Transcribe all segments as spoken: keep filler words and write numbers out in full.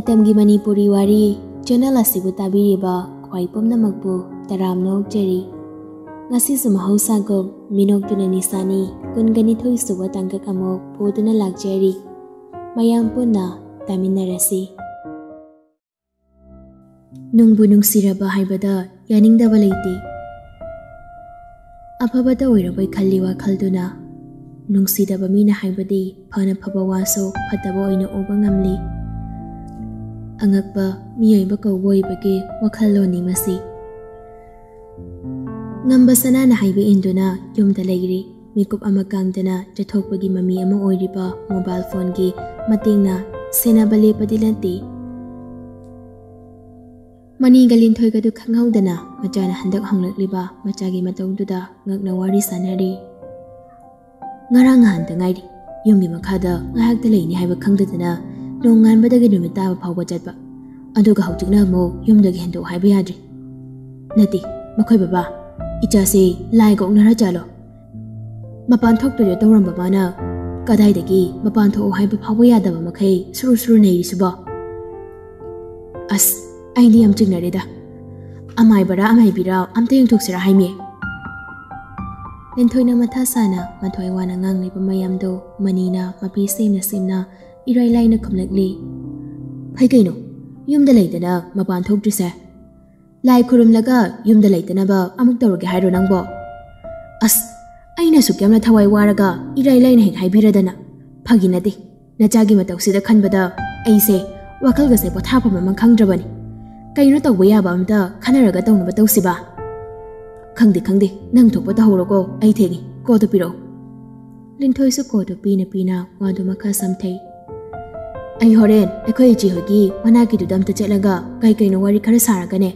ꯃꯇꯝꯒꯤ ꯃꯅꯤꯄꯨꯔꯤ ꯋꯥꯔꯤ ꯆꯦꯅꯦꯜ ꯑꯁꯤꯕꯨ ꯇꯥꯕꯤꯔꯤꯕ ꯈ꯭ꯋꯥꯏ ꯄꯨꯝꯅꯃꯛꯄꯨ ꯇꯔꯥꯝꯅ ꯑꯣꯛꯆꯔꯤ꯫ ꯉꯁꯤꯁꯨ ꯃꯍꯧꯁꯥꯒꯨꯝ ꯃꯤꯅꯣꯛꯇꯨꯅ ꯅꯤꯁꯥꯅꯤ ꯀꯨꯟꯒ ꯅꯤꯊꯣꯏ ꯁꯨꯕ ꯇꯥꯡꯀꯛ ꯑꯃꯨꯛ ꯄꯨꯗꯨꯅ ꯂꯥꯛꯆꯔꯤ꯫ ꯃꯌꯥꯝ ꯄꯨꯟꯅ ꯇꯥꯃꯤꯟꯅꯔꯁꯤ꯫ ꯅꯨꯡꯕꯨ ꯅꯨꯡꯁꯤꯔꯕ ꯍꯥꯏꯕꯗ ꯌꯥꯅꯤꯡꯗꯕ ꯂꯩꯇꯦ꯫ ꯑꯐꯕꯇ ꯑꯣꯏꯔꯕꯣꯏ ꯈꯜꯂꯤ ꯋꯥꯈꯜꯗꯨꯅ꯫ ꯅꯨꯡꯁꯤꯗꯕ ꯃꯤꯅ ꯍꯥꯏꯕꯗꯤ ꯐꯅ ꯐꯕ ꯋꯥꯁꯨ ꯐꯠꯇꯕ ꯑꯣꯏꯅ ꯎꯕ ꯉꯝꯂꯤ꯫ ꯑꯉꯛꯄ ꯃꯤꯑꯣꯏꯕ ꯀꯧꯕ ꯑꯣꯏꯕꯒꯤ ꯋꯥꯈꯜꯂꯣꯟꯅꯤ ꯃꯁꯤ꯫ ꯉꯝꯕ ꯁꯅꯥꯅ ꯍꯥꯏꯕ ꯏꯟꯗꯨꯅ ꯌꯨꯝꯗ ꯂꯩꯔꯤ꯫ ꯃꯤꯀꯨꯞ ꯑꯃ ꯀꯥꯡꯗꯅ ꯆꯠꯊꯣꯛꯄꯒꯤ ꯃꯃꯤ ꯑꯃ ꯑꯣꯏꯔꯤꯕ ꯃꯣꯕꯥꯏꯜ ꯐꯣꯟꯒꯤ ꯃꯇꯦꯡꯅ ꯁꯦꯟꯅꯕ ꯂꯦꯞꯄꯗꯤ ꯅꯠꯇꯦ꯫ ꯃꯅꯤꯒ ꯂꯤꯟꯊꯣꯏꯒꯗꯨ ꯈꯪꯍꯧꯗꯅ ꯃꯆꯥꯅ ꯍꯟꯗꯛ ꯍꯣꯡꯂꯛꯂꯤꯕ ꯃꯆꯥꯒꯤ ꯃꯇꯧꯗꯨꯗ ꯉꯛꯅ ꯋꯥꯔꯤ ꯁꯥꯟꯅꯔꯤ꯫ ꯉꯔꯥꯡ ꯅꯍꯥꯟꯇ ꯉꯥꯏꯔꯤ ꯌꯨꯝꯒꯤ ꯃꯈꯥꯗ ꯉꯥꯏꯍꯥꯛꯇ ꯂꯩꯅꯤ ꯍꯥꯏꯕ ꯈꯪꯗꯗꯅ ꯅꯣꯡꯉꯥꯟꯕꯗꯒꯤ ꯅꯨꯃꯤꯠ ꯇꯥꯕ ꯐꯥꯎꯕ ꯆꯠꯄ꯫ ꯑꯗꯨꯒ ꯍꯧꯖꯤꯛꯅ ꯑꯃꯨꯛ ꯌꯨꯝꯗꯒꯤ ꯍꯦꯟꯗꯣꯛ ꯍꯥꯏꯕ ꯌꯥꯗ꯭ꯔꯤ꯫ ꯅꯠꯇꯦ, ꯃꯈꯣꯏ ꯕꯕꯥ, ꯏꯆꯥꯁꯤ ꯂꯥꯏꯒ ꯑꯣꯛꯅꯔ ꯖꯥꯠꯂꯣ? ꯃꯄꯥꯟ ꯊꯣꯛꯇꯣꯏꯗ ꯇꯧꯔꯝꯕ ꯃꯥꯅ ꯀꯗꯥꯏꯗꯒꯤ ꯃꯄꯥꯟ ꯊꯣꯛꯑꯣ ꯍꯥꯏꯕ ꯐꯥꯎꯕ ꯌꯥꯗꯕ ꯃꯈꯩ ꯁꯨꯔꯨ ꯁꯨꯔꯨ ꯅꯩꯔꯤꯁꯤꯕꯣ? ꯑꯁ, ꯑꯩꯗꯤ ꯌꯥꯝ ꯆꯤꯡꯅꯔꯦꯗ꯫ ꯑꯃꯥꯏꯕꯔꯥ ꯑꯃꯥꯏꯕꯤꯔꯥ ꯑꯝꯇ ꯌꯦꯡꯊꯣꯛꯁꯤꯔꯥ ꯍꯥꯏꯃꯤ꯫ ꯂꯤꯟꯊꯣꯏꯅ ꯃꯊꯥ ꯁꯥꯅ ꯃꯊ꯭ꯋꯥꯏ ꯋꯥꯅ ꯉꯥꯡꯂꯤꯕ ꯃꯌꯥꯝꯗꯣ ꯃꯅꯤꯅ ꯃꯄꯤ ꯁꯦꯝꯅ ꯁꯦꯝꯅ ꯏꯔꯥꯏ ꯂꯥꯏꯅ ꯈꯨꯝꯂꯛꯂꯤ꯫ "ꯐꯩ ꯀꯩꯅꯣ, ꯌꯨꯝꯗ ꯂꯩꯗꯅ ꯃꯄꯥꯟ ꯊꯣꯛꯇ꯭ꯔꯤꯁꯦ? ꯂꯥꯏ ꯈꯨꯔꯨꯝꯂꯒ ꯌꯨꯝꯗ ꯂꯩꯇꯅꯕ ꯑꯃꯨꯛ ꯇꯧꯔꯒꯦ ꯍꯥꯏꯔꯣ ꯅꯪꯕꯣ? ꯑꯁ, ꯑꯩꯅ ꯑꯁꯨꯛ ꯌꯥꯝꯅ ꯊꯋꯥꯏ ꯋꯥꯔꯒ ꯏꯔꯥꯏ ꯂꯥꯏꯅ ꯍꯦꯛ ꯍꯥꯏꯕꯤꯔꯗꯅ꯫ ꯐꯥꯒꯤ ꯅꯠꯇꯦ, ꯅꯆꯥꯒꯤ ꯃꯇꯧꯁꯤꯗ ꯈꯟꯕꯗ ꯑꯩꯁꯦ ꯋꯥꯈꯜꯒꯁꯦ ꯄꯣꯊꯥꯐꯝ ꯑꯃ ꯈꯪꯗ꯭ꯔꯕꯅꯤ꯫ ꯀꯩꯅꯣ ꯇꯧꯕ ꯌꯥꯕ ꯑꯝꯇ ꯈꯟꯅꯔꯒ ꯇꯧꯅꯕ ꯇꯧꯁꯤꯕ?" "ꯈꯪꯗꯦ, ꯈꯪꯗꯦ, ꯅꯪ ꯊꯣꯛꯄ ꯇꯧꯍꯧꯔꯣꯀꯣ, ꯑꯩ ꯊꯦꯡꯉꯤ, ꯀꯣꯜꯗꯣ ꯄꯤꯔꯛꯑꯣ꯫" ꯂꯤꯟꯊꯣꯏꯁꯨ ꯀꯣꯜꯗꯣ ꯄꯤꯅ ꯄꯤꯅ ꯋꯥꯗꯨ ꯃꯈꯥ ꯁꯝꯊꯩ꯫ "ꯑꯩ ꯍꯣꯔꯦꯟ ꯑꯩꯈꯣꯏ ꯏꯆꯦ ꯍꯣꯏꯒꯤ ꯃꯅꯥꯛꯀꯤꯗꯨꯗ ꯑꯝꯇ ꯆꯠꯂꯒ ꯀꯩ ꯀꯩꯅꯣ ꯋꯥꯔꯤ ꯈꯔ ꯁꯥꯔꯒꯅꯦ,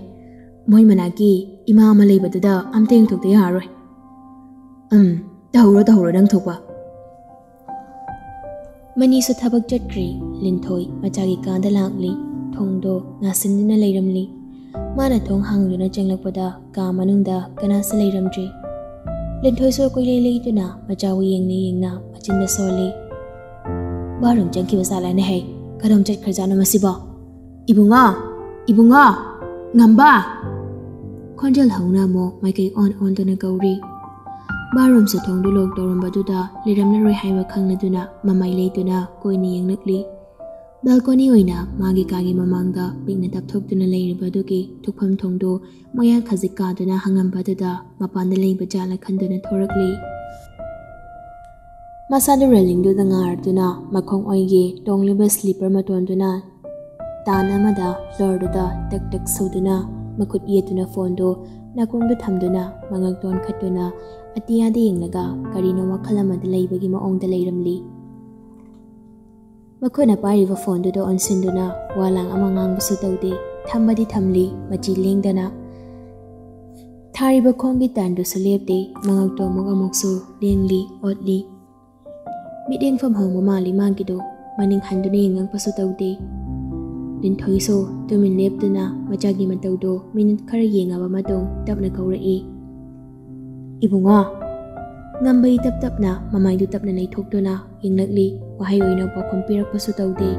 ꯃꯣꯏ ꯃꯅꯥꯛꯀꯤ ꯏꯃꯥ ꯑꯃ ꯂꯩꯕꯗꯨꯗ ꯑꯝꯇ ꯌꯦꯡꯊꯣꯛꯇ ꯌꯥꯔꯔꯣꯏ꯫" "ꯎꯝ, ꯇꯧꯍꯧꯔꯣ, ꯇꯧꯍꯧꯔꯣ, ꯅꯪ ꯊꯣꯛꯄ꯫" ꯃꯅꯤꯁꯨ ꯊꯕꯛ ꯆꯠꯈ꯭ꯔꯦ꯫ ꯂꯤꯟꯊꯣꯏ ꯃꯆꯥꯒꯤ ꯀꯥꯗ ꯂꯥꯛꯂꯤ꯫ ꯊꯣꯡꯗꯣ ꯉꯥꯁꯤꯟꯗꯨꯅ ꯂꯩꯔꯝꯂꯤ꯫ ꯃꯥꯅ ꯊꯣꯡ ꯍꯥꯡꯗꯨꯅ ꯆꯪꯂꯛꯄꯗ ꯀꯥ ꯃꯅꯨꯡꯗ ꯀꯅꯥꯁꯨ ꯂꯩꯔꯝꯗ꯭ꯔꯦ꯫ ꯂꯤꯟꯊꯣꯏꯁꯨ ꯀꯣꯏꯂꯩ ꯂꯩꯗꯨꯅ ꯃꯆꯥꯕꯨ ꯌꯦꯡꯅ ꯌꯦꯡꯅ ꯃꯆꯤꯟꯗ ꯁꯣꯜꯂꯤ꯫ "ꯕꯥꯔꯨꯝ ꯆꯪꯈꯤꯕ ꯖꯥꯠꯂꯅꯦ ꯍꯩ? ꯀꯗꯣꯝ ꯆꯠꯈ꯭ꯔꯖꯥꯠꯅꯣ ꯃꯁꯤꯕꯣ?" "ꯏꯕꯨꯡꯉꯣ, ꯏꯕꯨꯡꯉꯣ, ꯉꯝꯕ!" ꯈꯣꯟꯖꯦꯜ ꯍꯧꯅ ꯑꯃꯨꯛ ꯃꯥꯏꯀꯩ ꯑꯣꯟ ꯑꯣꯟꯗꯨꯅ ꯀꯧꯔꯤ꯫ ꯕꯥꯠꯔꯨꯝꯁꯨ ꯊꯣꯡꯗꯨ ꯂꯣꯛ ꯇꯧꯔꯝꯕꯗꯨꯗ ꯂꯩꯔꯝꯂꯔꯣꯏ ꯍꯥꯏꯕ ꯈꯪꯂꯗꯨꯅ ꯃꯃꯥꯏ ꯂꯩꯗꯨꯅ ꯀꯣꯏꯅ ꯌꯦꯡꯂꯛꯂꯤ꯫ ꯕꯦꯜꯀꯣꯅꯤ ꯑꯣꯏꯅ ꯃꯥꯒꯤ ꯀꯥꯒꯤ ꯃꯃꯥꯡꯗ ꯄꯤꯛꯅ ꯇꯞꯊꯣꯛꯇꯨꯅ ꯂꯩꯔꯤꯕ ꯑꯗꯨꯒꯤ ꯊꯣꯛꯐꯝ ꯊꯣꯡꯗꯨ ꯃꯌꯥ ꯈꯖꯤꯛ ꯀꯥꯗꯨꯅ ꯍꯪꯉꯝꯕꯗꯨꯗ ꯃꯄꯥꯟꯗ ꯂꯩꯕ ꯖꯥꯠꯂ ꯈꯟꯗꯨꯅ ꯊꯣꯔꯛꯂꯤ꯫ ꯃꯁꯥꯗꯨ ꯔꯦꯂꯤꯡꯗꯨꯗ ꯉꯥꯔꯗꯨꯅ ꯃꯈꯣꯡ ꯑꯣꯏꯒꯤ ꯇꯣꯡꯂꯤꯕ ꯁ꯭ꯂꯤꯄꯔ ꯃꯇꯣꯟꯗꯨꯅ ꯇꯥꯟ ꯑꯃꯗ ꯐ꯭ꯂꯣꯔꯗꯨꯗ ꯇꯛ ꯇꯛ ꯁꯨꯗꯨꯅ ꯃꯈꯨꯠ ꯌꯦꯠꯇꯨꯅ ꯐꯣꯟꯗꯨ ꯅꯥꯀꯣꯡꯗ ꯊꯝꯗꯨꯅ ꯃꯉꯛ ꯇꯣꯟꯈꯠꯇꯨꯅ ꯑꯇꯤꯌꯥꯗ ꯌꯦꯡꯂꯒ ꯀꯔꯤꯅꯣ ꯋꯥꯈꯜ ꯑꯃꯗ ꯂꯩꯕꯒꯤ ꯃꯑꯣꯡꯗ ꯂꯩꯔꯝꯂꯤ꯫ ꯃꯈꯨꯠꯅ ꯄꯥꯏꯔꯤꯕ ꯐꯣꯟꯗꯨꯗ ꯑꯣꯟꯁꯤꯟꯗꯨꯅ ꯋꯥ ꯂꯥꯡ ꯑꯃ ꯉꯥꯡꯕꯁꯨ ꯇꯧꯗꯦ꯫ ꯊꯝꯕꯗꯤ ꯊꯝꯂꯤ, ꯃꯆꯤ ꯂꯦꯡꯗꯅ꯫ ꯊꯥꯔꯤꯕ ꯈꯣꯡꯒꯤ ꯇꯔꯟꯗꯨꯁꯨ ꯂꯦꯞꯇꯦ꯫ ꯃꯉꯛꯇꯣ ꯑꯃꯨꯛ ꯑꯃꯨꯛꯁꯨ ꯂꯦꯡꯂꯤ, ꯑꯣꯠꯂꯤ꯫ ꯃꯤꯠꯌꯦꯡꯐꯝ ꯍꯣꯡꯕ ꯃꯥꯜꯂꯤ ꯃꯥꯒꯤꯗꯣ꯫ ꯃꯅꯤꯡ ꯍꯟꯗꯨꯅ ꯌꯦꯡꯉꯛꯄꯁꯨ ꯇꯧꯗꯦ꯫ ꯂꯤꯟꯊꯣꯏꯁꯨ ꯇꯨꯃꯤꯟ ꯂꯦꯞꯇꯨꯅ ꯃꯆꯥꯒꯤ ꯃꯇꯧꯗꯣ ꯃꯤꯅꯤꯠ ꯈꯔ ꯌꯦꯡꯉꯕ ꯃꯇꯨꯡ ꯇꯞꯅ ꯀꯧꯔꯛꯏ, "ꯏꯕꯨꯡꯉꯣ!" ꯉꯝꯕ ꯏꯇꯞ ꯇꯞꯅ ꯃꯃꯥꯏꯗꯨ ꯇꯞꯅ ꯂꯩꯊꯣꯛꯇꯨꯅ ꯌꯦꯡꯂꯛꯂꯤ꯫ ꯋꯥꯍꯩ ꯑꯣꯏꯅ ꯄꯥꯎꯈꯨꯝ ꯄꯤꯔꯛꯄꯁꯨ ꯇꯧꯗꯦ꯫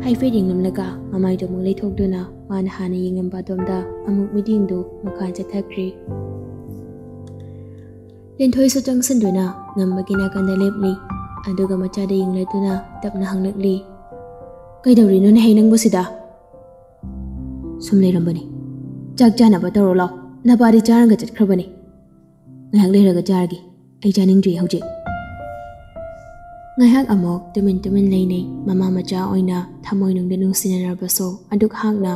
ꯍꯥꯏꯐꯦꯠ ꯌꯦꯡꯂꯝꯂꯒ ꯃꯃꯥꯏꯗꯨ ꯑꯃꯨꯛ ꯂꯩꯊꯣꯛꯇꯨꯅ ꯃꯥꯅ ꯍꯥꯟꯅ ꯌꯦꯡꯂꯝꯕ ꯑꯗꯣꯝꯗ ꯑꯃꯨꯛ ꯃꯤꯠꯌꯦꯡꯗꯨ ꯃꯈꯥ ꯆꯠꯊꯈ꯭ꯔꯦ꯫ ꯂꯤꯟꯊꯣꯏꯁꯨ ꯆꯪꯁꯤꯟꯗꯨꯅ ꯉꯝꯕꯒꯤ ꯅꯥꯀꯟꯗ ꯂꯦꯞꯂꯤ꯫ ꯑꯗꯨꯒ ꯃꯆꯥꯗ ꯌꯦꯡꯂꯗꯨꯅ ꯇꯞꯅ ꯍꯪꯂꯛꯂꯤ, "ꯀꯩꯗꯧꯔꯤꯅꯣꯅꯦ ꯍꯩ ꯅꯪꯕꯨ ꯁꯤꯗ?" "ꯁꯨꯝ ꯂꯩꯔꯝꯕꯅꯤ꯫ ꯆꯥꯛ ꯆꯥꯅꯕ ꯇꯧꯔꯣ ꯂꯥꯎ꯫ ꯅꯄꯥꯗꯤ ꯆꯥꯔꯒ ꯆꯠꯈ꯭ꯔꯕꯅꯤ꯫ ꯉꯥꯏꯍꯥꯛ ꯂꯩꯔꯒ ꯆꯥꯔꯒꯦ꯫ ꯑꯩ ꯆꯥꯅꯤꯡꯗ꯭ꯔꯤ ꯍꯧꯖꯤꯛ꯫" ꯉꯥꯏꯍꯥꯛ ꯑꯃꯨꯛ ꯇꯨꯃꯤꯟ ꯇꯨꯃꯤꯟ ꯂꯩꯅꯩ꯫ ꯃꯃꯥ ꯃꯆꯥ ꯑꯣꯏꯅ ꯊꯃꯣꯏꯅꯨꯡꯗ ꯅꯨꯡꯁꯤꯅꯔꯕꯁꯨ ꯑꯗꯨꯛ ꯍꯥꯛꯅ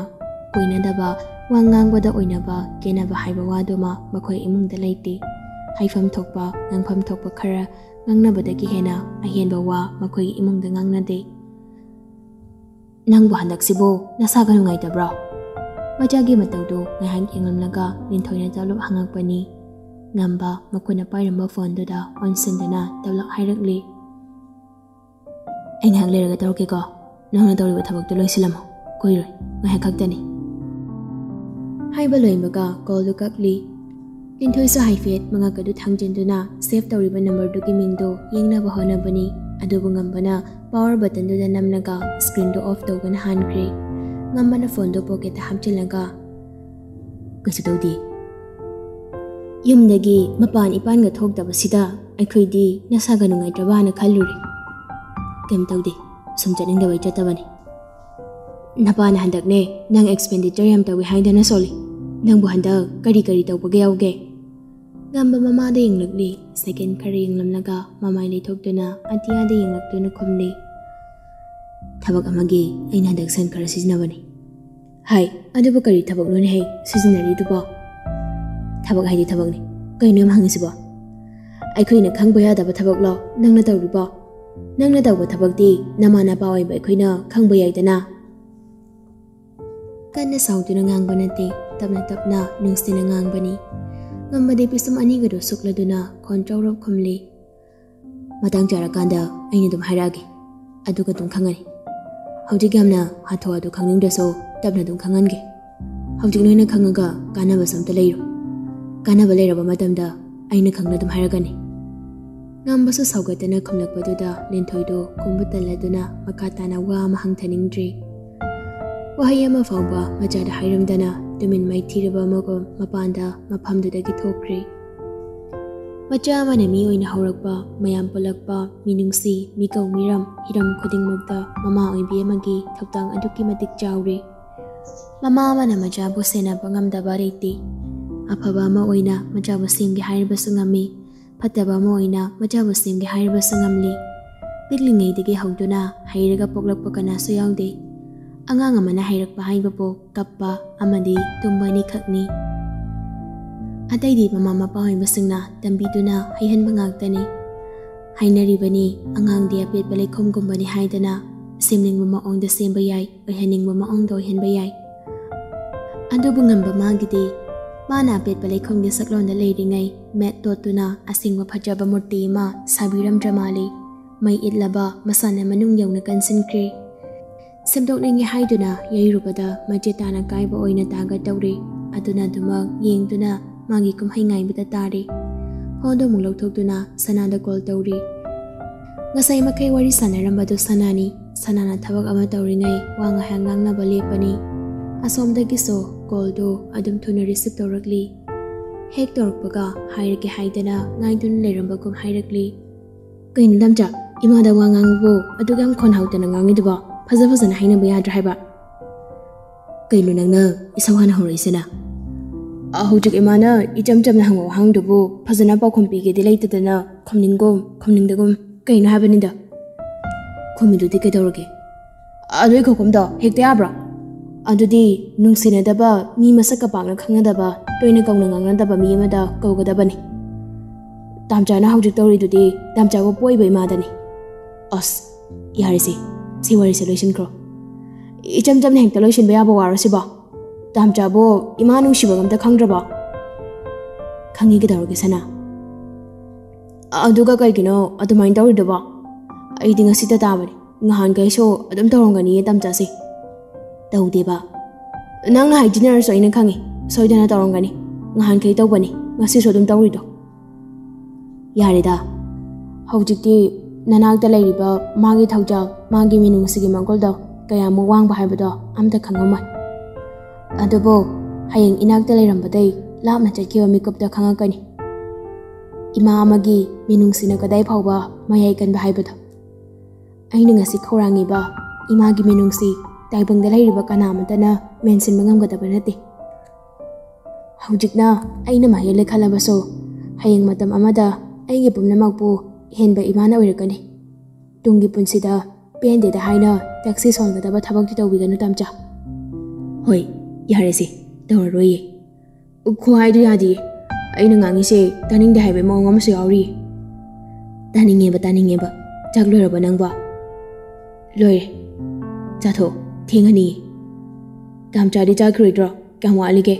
ꯀꯣꯏꯅꯗꯕ, ꯋꯥ ꯉꯥꯡꯕꯗ ꯑꯣꯏꯅꯕ ꯀꯦꯅꯕ ꯍꯥꯏꯕ ꯋꯥꯗꯨꯃ ꯃꯈꯣꯏ ꯏꯃꯨꯡꯗ ꯂꯩꯇꯦ꯫ ꯍꯥꯏꯐꯝ ꯊꯣꯛꯄ, ꯉꯥꯡꯐꯝ ꯊꯣꯛꯄ ꯈꯔ ꯉꯥꯡꯅꯕꯗꯒꯤ ꯍꯦꯟꯅ ꯑꯍꯦꯟꯕ ꯋꯥ ꯃꯈꯣꯏꯒꯤ ꯏꯃꯨꯡꯗ ꯉꯥꯡꯅꯗꯦ꯫ "ꯅꯪꯕꯨ ꯍꯟꯗꯛꯁꯤꯕꯨ ꯅꯁꯥꯒ ꯅꯨꯡꯉꯥꯏꯇꯕ꯭ꯔꯣ?" ꯃꯆꯥꯒꯤ ꯃꯇꯧꯗꯨ ꯉꯥꯏꯍꯥꯛ ꯌꯦꯡꯂꯝꯂꯒ ꯂꯤꯟꯊꯣꯏꯅ ꯇꯞꯂꯞ ꯍꯪꯉꯛꯄꯅꯤ꯫ ꯉꯝꯕ ꯃꯈꯨꯠꯅ ꯄꯥꯏꯔꯝꯕ ꯐꯣꯟꯗꯨꯗ ꯑꯣꯟꯁꯤꯟꯗꯨꯅ ꯇꯞꯂꯞ ꯍꯥꯏꯔꯛꯂꯤ, "ꯑꯩ ꯉꯥꯏꯍꯥꯛ ꯂꯩꯔꯒ ꯇꯧꯔꯛꯀꯦꯀꯣ꯫ ꯅꯪꯅ ꯇꯧꯔꯤꯕ ꯊꯕꯛꯇꯨ ꯂꯣꯏꯁꯤꯜꯂꯝꯃꯣ꯫ ꯀꯨꯏꯔꯣꯏ, ꯉꯥꯏꯍꯥꯛ ꯈꯛꯇꯅꯤ꯫" ꯍꯥꯏꯕ ꯂꯣꯏꯕꯒ ꯀꯣꯜꯗꯨ ꯀꯛꯂꯤ꯫ ꯂꯤꯟꯊꯣꯏꯁꯨ ꯍꯥꯏꯐꯦꯠ ꯃꯉꯛ ꯑꯗꯨ ꯊꯥꯡꯖꯤꯟꯗꯨꯅ ꯁꯦꯚ ꯇꯧꯔꯤꯕ ꯅꯝꯕꯔꯗꯨꯒꯤ ꯃꯤꯡꯗꯨ ꯌꯦꯡꯅꯕ ꯍꯣꯠꯅꯕꯅꯤ꯫ ꯑꯗꯨꯕꯨ ꯉꯝꯕꯅ ꯄꯥꯋꯔ ꯕꯇꯟꯗꯨꯗ ꯅꯝꯂꯒ ꯁ꯭ꯀ꯭ꯔꯤꯟꯗꯨ ꯑꯣꯐ ꯇꯧꯕꯅ ꯍꯥꯟꯈ꯭ꯔꯦ꯫ ꯉꯝꯕꯅ ꯐꯣꯟꯗꯣ ꯄꯣꯀꯦꯠꯇ ꯍꯥꯞꯆꯤꯜꯂꯒ, "ꯀꯩꯁꯨ ꯇꯧꯗꯦ꯫ ꯌꯨꯝꯗꯒꯤ ꯃꯄꯥꯟ ꯏꯄꯥꯟꯒ ꯊꯣꯛꯇꯕꯁꯤꯗ ꯑꯩꯈꯣꯏꯗꯤ ꯅꯁꯥꯒ ꯅꯨꯡꯉꯥꯏꯇ꯭ꯔꯕꯅ ꯈꯜꯂꯨꯔꯦ꯫ ꯀꯩꯝ ꯇꯧꯗꯦ, ꯁꯨꯝ ꯆꯠꯅꯤꯡꯗꯕꯩ ꯆꯠꯇꯕꯅꯤ꯫ ꯅꯄꯥꯅ ꯍꯟꯗꯛꯅꯦ ꯅꯪ ꯑꯦꯛꯁꯄꯦꯟꯗꯤꯆꯔ ꯌꯥꯝ ꯇꯧꯏ ꯍꯥꯏꯗꯅ ꯁꯣꯜꯂꯤ꯫ ꯅꯪꯕꯨ ꯍꯟꯗꯛ ꯀꯔꯤ ꯀꯔꯤ ꯇꯧꯕꯒ ꯌꯥꯎꯒꯦ?" ꯉꯝꯕ ꯃꯃꯥꯗ ꯌꯦꯡꯂꯛꯂꯤ꯫ ꯁꯦꯀꯦꯟ ꯈꯔ ꯌꯦꯡꯂꯝꯂꯒ ꯃꯃꯥꯏ ꯂꯩꯊꯣꯛꯇꯨꯅ ꯑꯇꯤꯌꯥꯗ ꯌꯦꯡꯂꯛꯇꯨꯅ ꯈꯨꯝꯂꯤ, "ꯊꯕꯛ ꯑꯃꯒꯤ ꯑꯩꯅ ꯍꯟꯗꯛ ꯁꯦꯟ ꯈꯔ ꯁꯤꯖꯤꯟꯅꯕꯅꯤ꯫" "ꯍꯥꯏ, ꯑꯗꯨꯕꯨ ꯀꯔꯤ ꯊꯕꯛꯅꯣꯅꯦ ꯍꯦ ꯁꯤꯖꯤꯟꯅꯔꯤꯗꯨꯕꯣ?" "ꯊꯕꯛ ꯍꯥꯏꯗꯤ ꯊꯕꯛꯅꯤ꯫ ꯀꯩꯅꯣ ꯌꯥꯝ ꯍꯪꯉꯤꯁꯤꯕꯣ? ꯑꯩꯈꯣꯏꯅ ꯈꯪꯕ ꯌꯥꯗꯕ ꯊꯕꯛꯂꯣ ꯅꯪꯅ ꯇꯧꯔꯤꯕꯣ? ꯅꯪꯅ ꯇꯧꯕ ꯊꯕꯛꯇꯤ ꯅꯃꯥ ꯅꯄꯥ ꯑꯣꯏꯕ ꯑꯩꯈꯣꯏꯅ ꯈꯪꯕ ꯌꯥꯏꯗꯅ꯫" ꯀꯟꯅ ꯁꯥꯎꯗꯨꯅ ꯉꯥꯡꯕ ꯅꯠꯇꯦ, ꯇꯞꯅ ꯇꯞꯅ ꯅꯨꯡꯁꯤꯅ ꯉꯥꯡꯕꯅꯤ꯫ ꯉꯝꯕꯗꯤ ꯄꯤꯁꯨꯝ ꯑꯅꯤꯒꯗꯨ ꯁꯨꯛꯂꯗꯨꯅ ꯈꯣꯟꯇ꯭ꯔꯧꯔꯞ ꯈꯨꯝꯂꯤ, "ꯃꯇꯥꯡ ꯆꯥꯔꯀꯥꯟꯗ ꯑꯩꯅ ꯑꯗꯨꯝ ꯍꯥꯏꯔꯛꯑꯒꯦ, ꯑꯗꯨꯒ ꯑꯗꯨꯝ ꯈꯪꯉꯅꯤ꯫ ꯍꯧꯖꯤꯛ ꯌꯥꯝꯅ ꯍꯥꯊꯨ ꯍꯥꯊꯨ ꯈꯪꯅꯤꯡꯗ꯭ꯔꯁꯨ ꯇꯞꯅ ꯑꯗꯨꯝ ꯈꯪꯍꯟꯒꯦ꯫ ꯍꯧꯖꯤꯛ ꯅꯣꯏꯅ ꯈꯪꯉꯒ ꯀꯥꯟꯅꯕꯁꯨ ꯑꯝꯇ ꯂꯩꯔꯣꯏ꯫ ꯀꯥꯟꯅꯕ ꯂꯩꯔꯕ ꯃꯇꯝꯗ ꯑꯩꯅ ꯈꯪꯅ ꯑꯗꯨꯝ ꯍꯥꯏꯔꯛꯀꯅꯤ꯫" ꯉꯝꯕꯁꯨ ꯁꯥꯎꯒꯠꯇꯅ ꯈꯨꯝꯂꯛꯄꯗꯨꯗ ꯂꯤꯟꯊꯣꯏꯗꯨ ꯈꯨꯝꯕ ꯇꯜꯂꯗꯨꯅ ꯃꯈꯥ ꯇꯥꯅ ꯋꯥ ꯑꯃ ꯍꯪꯊꯅꯤꯡꯗ꯭ꯔꯤ꯫ ꯋꯥꯍꯩ ꯑꯃ ꯐꯥꯎꯕ ꯃꯆꯥꯗ ꯍꯥꯏꯔꯝꯗꯅ ꯇꯨꯃꯤꯟ ꯃꯥꯏꯊꯤꯔꯕ ꯑꯃꯒꯨꯝ ꯃꯄꯥꯟꯗ ꯃꯐꯝꯗꯨꯗꯒꯤ ꯊꯣꯛꯈ꯭ꯔꯦ꯫ ꯃꯆꯥ ꯑꯃꯅ ꯃꯤ ꯑꯣꯏꯅ ꯍꯧꯔꯛꯄ, ꯃꯌꯥꯝ ꯄꯨꯜꯂꯛꯄ, ꯃꯤꯅꯨꯡꯁꯤ, ꯃꯤꯀꯧ ꯃꯤꯔꯝ, ꯍꯤꯔꯝ ꯈꯨꯗꯤꯡꯃꯛꯇ ꯃꯃꯥ ꯑꯣꯏꯕꯤ ꯑꯃꯒꯤ ꯊꯧꯗꯥꯡ ꯑꯗꯨꯛꯀꯤ ꯃꯇꯤꯛ ꯆꯥꯎꯔꯤ꯫ ꯃꯃꯥ ꯑꯃꯅ ꯃꯆꯥꯕꯨ ꯁꯦꯟꯅꯕ ꯉꯝꯗꯕ ꯂꯩꯇꯦ꯫ ꯑꯐꯕ ꯑꯃ ꯑꯣꯏꯅ ꯃꯆꯥꯕꯨ ꯁꯦꯝꯒꯦ ꯍꯥꯏꯔꯕꯁꯨ ꯉꯝꯃꯤ, ꯐꯠꯇꯕ ꯑꯃ ꯑꯣꯏꯅ ꯃꯆꯥꯕꯨ ꯁꯦꯝꯒꯦ ꯍꯥꯏꯔꯕꯁꯨ ꯉꯝꯂꯤ꯫ ꯄꯤꯛꯂꯤꯉꯩꯗꯒꯤ ꯍꯧꯗꯨꯅ ꯍꯩꯔꯒ ꯄꯣꯛꯂꯛꯄ ꯀꯅꯥꯁꯨ ꯌꯥꯎꯗꯦ꯫ ꯑꯉꯥꯡ ꯑꯃꯅ ꯍꯩꯔꯛꯄ ꯍꯥꯏꯕꯕꯨ ꯀꯞꯄ ꯑꯃꯗꯤ ꯇꯨꯝꯕ ꯑꯅꯤꯈꯛꯅꯤ꯫ ꯑꯇꯩꯗꯤ ꯃꯃꯥ ꯃꯄꯥ ꯑꯣꯏꯕꯁꯤꯡꯅ ꯇꯝꯕꯤꯗꯨꯅ ꯍꯩꯍꯟꯕ ꯉꯥꯛꯇꯅꯤ꯫ ꯍꯥꯏꯅꯔꯤꯕꯅꯤ, ꯑꯉꯥꯡꯗꯤ ꯑꯄꯦꯠꯄ ꯂꯩꯈꯣꯝꯒꯨꯝꯕꯅꯤ ꯍꯥꯏꯗꯅ, ꯁꯦꯝꯅꯤꯡꯕ ꯃꯑꯣꯡꯗ ꯁꯦꯝꯕ ꯌꯥꯏ, ꯑꯣꯏꯍꯟꯅꯤꯡꯕ ꯃꯑꯣꯡꯗ ꯑꯣꯏꯍꯟꯕ ꯌꯥꯏ꯫ ꯑꯗꯨꯕꯨ ꯉꯝꯕ ꯃꯥꯒꯤꯗꯤ, ꯃꯥꯅ ꯑꯄꯦꯠꯄ ꯂꯩꯈꯣꯝꯒꯤ ꯁꯛꯂꯣꯟꯗ ꯂꯩꯔꯤꯉꯩ ꯃꯦꯠ ꯇꯣꯠꯇꯨꯅ ꯑꯁꯦꯡꯕ ꯐꯖꯕ ꯃꯨꯔꯇꯤ ꯑꯃ ꯁꯥꯕꯤꯔꯝꯗ꯭ꯔ ꯃꯥꯜꯂꯤ꯫ ꯃꯩ ꯏꯠꯂꯕ ꯃꯁꯥꯅ ꯃꯅꯨꯡ ꯌꯧꯅ ꯀꯟꯁꯤꯟꯈ꯭ꯔꯦ꯫ ꯁꯦꯝꯗꯣꯛꯅꯤꯡꯉꯦ ꯍꯥꯏꯗꯨꯅ ꯌꯩꯔꯨꯕꯗ ꯃꯆꯦ ꯇꯥꯅ ꯀꯥꯏꯕ ꯑꯣꯏꯅ ꯇꯥꯒꯗꯧꯔꯦ꯫ ꯑꯗꯨꯅ ꯑꯗꯨꯃꯛ ꯌꯦꯡꯗꯨꯅ ꯃꯥꯒꯤ ꯀꯨꯝꯍꯩ ꯉꯥꯏꯕꯗ ꯇꯥꯔꯦ꯫ ꯐꯣꯟꯗꯣ ꯑꯃꯨꯛ ꯂꯧꯊꯣꯛꯇꯨꯅ ꯁꯅꯥꯗ ꯀꯣꯜ ꯇꯧꯔꯤ꯫ ꯉꯁꯥꯏ ꯃꯈꯩ ꯋꯥꯔꯤ ꯁꯥꯟꯅꯔꯝꯕꯗꯨ ꯁꯅꯥꯅꯤ꯫ ꯁꯅꯥꯅ ꯊꯕꯛ ꯑꯃ ꯇꯧꯔꯤꯉꯩ ꯋꯥ ꯉꯥꯏꯍꯥꯛ ꯉꯥꯡꯅꯕ ꯂꯦꯞꯄꯅꯤ꯫ ꯑꯁꯣꯝꯗꯒꯤꯁꯨ ꯀꯣꯜꯗꯨ ꯑꯗꯨꯝ ꯊꯨꯅ ꯔꯤꯁꯤꯞ ꯇꯧꯔꯛꯂꯤ꯫ ꯍꯦꯛ ꯇꯧꯔꯛꯄꯒ ꯍꯥꯏꯔꯒꯦ ꯍꯥꯏꯗꯅ ꯉꯥꯏꯗꯨꯅ ꯂꯩꯔꯝꯕꯒꯨꯝ ꯍꯥꯏꯔꯛꯂꯤ꯫ "ꯀꯩꯅꯣ ꯗꯥꯝꯆꯥ, ꯏꯃꯥꯗ ꯋꯥ ꯉꯥꯡꯕꯕꯨ ꯑꯗꯨꯛ ꯌꯥꯝ ꯈꯣꯟ ꯍꯥꯎꯇꯅ ꯉꯥꯡꯉꯤꯗꯨꯕꯣ? ꯐꯖ ꯐꯖꯅ ꯍꯥꯏꯅꯕ ꯌꯥꯗ꯭ꯔꯥ ꯍꯥꯏꯕ?" "ꯀꯩꯅꯣ ꯅꯪꯅ ꯏꯁꯧ ꯍꯥꯟꯅ ꯍꯧꯔꯛꯏꯁꯤꯅ?" "ꯍꯧꯖꯤꯛ ꯏꯃꯥꯅ ꯏꯆꯝ ꯆꯝꯅ ꯍꯪꯕ ꯋꯥꯍꯪꯗꯨꯕꯨ ꯐꯖꯅ ꯄꯥꯎꯈꯨꯝ ꯄꯤꯒꯦꯗꯤ ꯂꯩꯇꯗꯅ ꯈꯨꯝꯅꯤꯡꯒꯨꯝ ꯈꯨꯝꯅꯤꯡꯗꯒꯨꯝ ꯀꯩꯅꯣ ꯍꯥꯏꯕꯅꯤꯗ?" "ꯈꯨꯝꯃꯤꯗꯨꯗꯤ ꯀꯩꯗꯧꯔꯒꯦ?" "ꯑꯗꯨꯏ ꯈꯨꯈꯨꯝꯗꯣ ꯍꯦꯛꯇ ꯌꯥꯕ꯭ꯔꯣ? ꯑꯗꯨꯗꯤ ꯅꯨꯡꯁꯤꯅꯗꯕ, ꯃꯤ ꯃꯁꯛꯀ ꯄꯥꯛꯅ ꯈꯪꯅꯗꯕ, ꯇꯣꯏꯅ ꯀꯧꯅ ꯉꯥꯡꯅꯗꯕ ꯃꯤ ꯑꯃꯗ ꯀꯧꯒꯗꯕꯅꯤ꯫ ꯗꯥꯝꯆꯥꯅ ꯍꯧꯖꯤꯛ ꯇꯧꯔꯤꯗꯨꯗꯤ ꯗꯥꯝꯆꯥꯕꯨ ꯄꯣꯛꯏꯕ ꯏꯃꯥꯗꯅꯤ꯫" "ꯑꯁ, ꯌꯥꯔꯦꯁꯦ, ꯁꯤ ꯋꯥꯔꯤꯁꯦ ꯂꯣꯏꯁꯤꯟꯈ꯭ꯔꯣ꯫ ꯏꯆꯝ ꯆꯝꯅ ꯍꯦꯛꯇ ꯂꯣꯏꯁꯤꯟꯕ ꯌꯥꯕ ꯋꯥꯔꯣ ꯁꯤꯕꯣ? ꯗꯥꯝꯆꯥꯕꯨ ꯏꯃꯥ ꯅꯨꯡꯁꯤꯕꯒ ꯑꯝꯇ ꯈꯪꯗ꯭ꯔꯕꯣ?" "ꯈꯪꯉꯤ, ꯀꯩꯗꯧꯔꯒꯦ ꯁꯅꯥ?" "ꯑꯗꯨꯒ ꯀꯩꯒꯤꯅꯣ ꯑꯗꯨꯃꯥꯏꯅ ꯇꯧꯔꯤꯗꯨꯕꯣ? ꯑꯩꯗꯤ ꯉꯁꯤꯇ ꯇꯥꯕꯅꯤ, ꯉꯍꯥꯟꯈꯩꯁꯨ ꯑꯗꯨꯝ ꯇꯧꯔꯝꯒꯅꯤꯌꯦ ꯗꯥꯝꯆꯥꯁꯦ꯫" "ꯇꯧꯗꯦꯕ꯫ ꯅꯪꯅ ꯍꯥꯏꯖꯤꯟꯅꯔꯁꯨ ꯑꯩꯅ ꯈꯪꯉꯤ, ꯁꯣꯏꯗꯅ ꯇꯧꯔꯝꯒꯅꯤ꯫ ꯉꯍꯥꯟꯈꯩ ꯇꯧꯕꯅꯤ, ꯉꯁꯤꯁꯨ ꯑꯗꯨꯝ ꯇꯧꯔꯤꯗꯣ꯫" "ꯌꯥꯔꯦꯗ, ꯍꯧꯖꯤꯛꯇꯤ ꯅꯅꯥꯛꯇ ꯂꯩꯔꯤꯕ ꯃꯥꯒꯤ ꯊꯧꯖꯥꯜ, ꯃꯥꯒꯤ ꯃꯤꯅꯨꯡꯁꯤꯒꯤ ꯃꯒꯨꯜꯗꯣ ꯀꯌꯥꯃꯨꯛ ꯋꯥꯡꯕ ꯍꯥꯏꯕꯗꯣ ꯑꯝꯇ ꯈꯪꯉꯝꯃꯣꯏ꯫ ꯑꯗꯨꯕꯨ ꯍꯌꯦꯡ ꯏꯅꯥꯛꯇ ꯂꯩꯔꯝꯕꯗꯩ ꯂꯥꯞꯅ ꯆꯠꯈꯤꯕ ꯃꯤꯀꯨꯞꯇ ꯈꯪꯉꯛꯀꯅꯤ ꯏꯃꯥ ꯑꯃꯒꯤ ꯃꯤꯅꯨꯡꯁꯤꯅ ꯀꯗꯥꯏ ꯐꯥꯎꯕ ꯃꯌꯥꯏ ꯀꯟꯕ ꯍꯥꯏꯕꯗꯣ꯫ ꯑꯩꯅ ꯉꯁꯤ ꯈꯧꯔꯥꯡꯉꯤꯕ ꯏꯃꯥꯒꯤ ꯃꯤꯅꯨꯡꯁꯤ ꯇꯥꯏꯕꯪꯗ ꯂꯩꯔꯤꯕ ꯀꯅꯥ ꯑꯃꯠꯇꯅ ꯃꯦꯟꯁꯤꯟꯕ ꯉꯝꯒꯗꯕ ꯅꯠꯇꯦ꯫ ꯍꯧꯖꯤꯛꯅ ꯑꯩꯅ ꯃꯍꯩ ꯂꯩꯈꯠꯂꯕꯁꯨ, ꯍꯌꯦꯡ ꯃꯇꯝ ꯑꯃꯗ ꯑꯩꯒꯤ ꯄꯨꯝꯅꯃꯛꯄꯨ ꯏꯍꯦꯟꯕ ꯏꯃꯥꯅ ꯑꯣꯏꯔꯛꯀꯅꯤ꯫ ꯇꯨꯡꯒꯤ ꯄꯨꯟꯁꯤꯗ ꯄꯦꯟꯗꯦꯗ ꯍꯥꯏꯅ ꯇꯛꯁꯤ ꯁꯣꯟꯒꯗꯕ ꯊꯕꯛꯇꯤ ꯇꯧꯕꯤꯒꯅꯨ ꯗꯥꯝꯆꯥ꯫" "ꯍꯣꯏ, ꯌꯥꯔꯦꯁꯦ, ꯇꯧꯔꯔꯣꯏꯌꯦ꯫" "ꯈꯨꯍꯥꯏꯗꯨ ꯌꯥꯗꯤꯌꯦ꯫ ꯑꯩꯅ ꯉꯥꯡꯉꯤꯁꯦ ꯇꯥꯅꯤꯡꯗꯦ ꯍꯥꯏꯕꯒꯤ ꯃꯑꯣꯡ ꯑꯃꯁꯨ ꯌꯥꯎꯔꯤꯌꯦ꯫" "ꯇꯥꯅꯤꯡꯉꯦꯕ, ꯇꯥꯅꯤꯡꯉꯦꯕ꯫ ꯆꯥꯛ ꯂꯣꯏꯔꯕ ꯅꯪꯕꯣ?" "ꯂꯣꯏꯔꯦ꯫ ꯆꯥꯊꯣꯛ, ꯊꯦꯡꯉꯅꯤꯌꯦ꯫" "ꯗꯥꯝꯆꯥꯗꯤ ꯆꯥꯈꯤꯔꯣꯏꯗ꯭ꯔꯣ? ꯀꯌꯥꯝ ꯋꯥꯠꯂꯤꯒꯦ?"